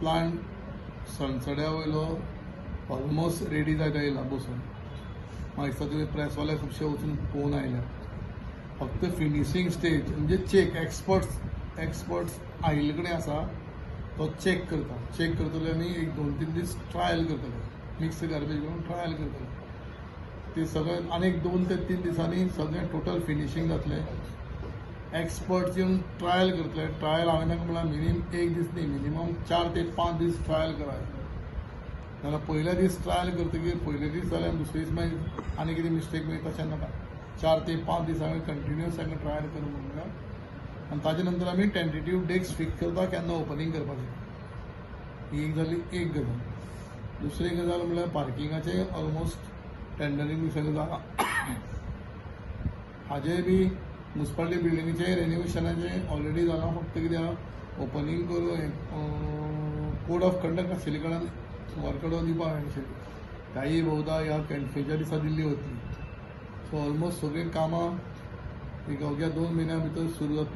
Plant सणसड्या वयलो almost ready जायत आयला बसून. म्हाका दिसता तुमी प्रेसवाले खुबशे वचून पळोवन आयल्या. फक्त फिनिशींग स्टेज म्हणजे चेक एक्सपर्ट्स एक्सपर्ट्स आयिल्ले कडेन आसा, तो चेक करता. चेक करतले आनी एक 2-3 दीस ट्रायल करतले, मिक्स गार्बेज करून ट्रायल करतले. ते सगळें आनी एक 2 ते 3 दिसांनी सगळें टोटल फिनिशींग जातलें. एक्सपर्ट्स येवन ट्रायल करतले. ट्रायल हांवें तांकां म्हणल्यार मिनिमम एक दीस न्ही, मिनिमम 4 ते 5 दीस ट्रायल कराय. नाल्यार पयल्या दीस ट्रायल करतकीर पयले दीस जाल्यार दुसरे दीस मागीर आनी कितें मिस्टेक मागीर तशें नाका. 4 ते 5 दीस हांवें कंटिन्युअस तांकां ट्रायल करूं म्हणल्यार आनी ताजे नंतर आमी टेंटेटीव डेट्स फिक्स करता केन्ना ओपनींग करपाचें. ही एक जाली एक गजाल. दुसरी गजाल म्हणल्यार पार्किंगाचें ऑलमोस्ट टेंडरींग बी सगळें जालां. हाजें बी मुन्सिपालिटी बिल्डिंगेचें रेनोवेशनाचें ऑलरेडी जालां. फक्त कितें आहा, ओपनींग करून कोड ऑफ कंडक्ट आशिल्ले कारणान वर्क ऑर्डर दिवपाक मेळनाशिल्ली. ताई बहुधा ह्या खंयच्या दिसा दिल्ली वतली. सो ऑलमोस्ट सगळीं कामां एक अवघ्या 2 म्हयन्या भितर सुरू जातली.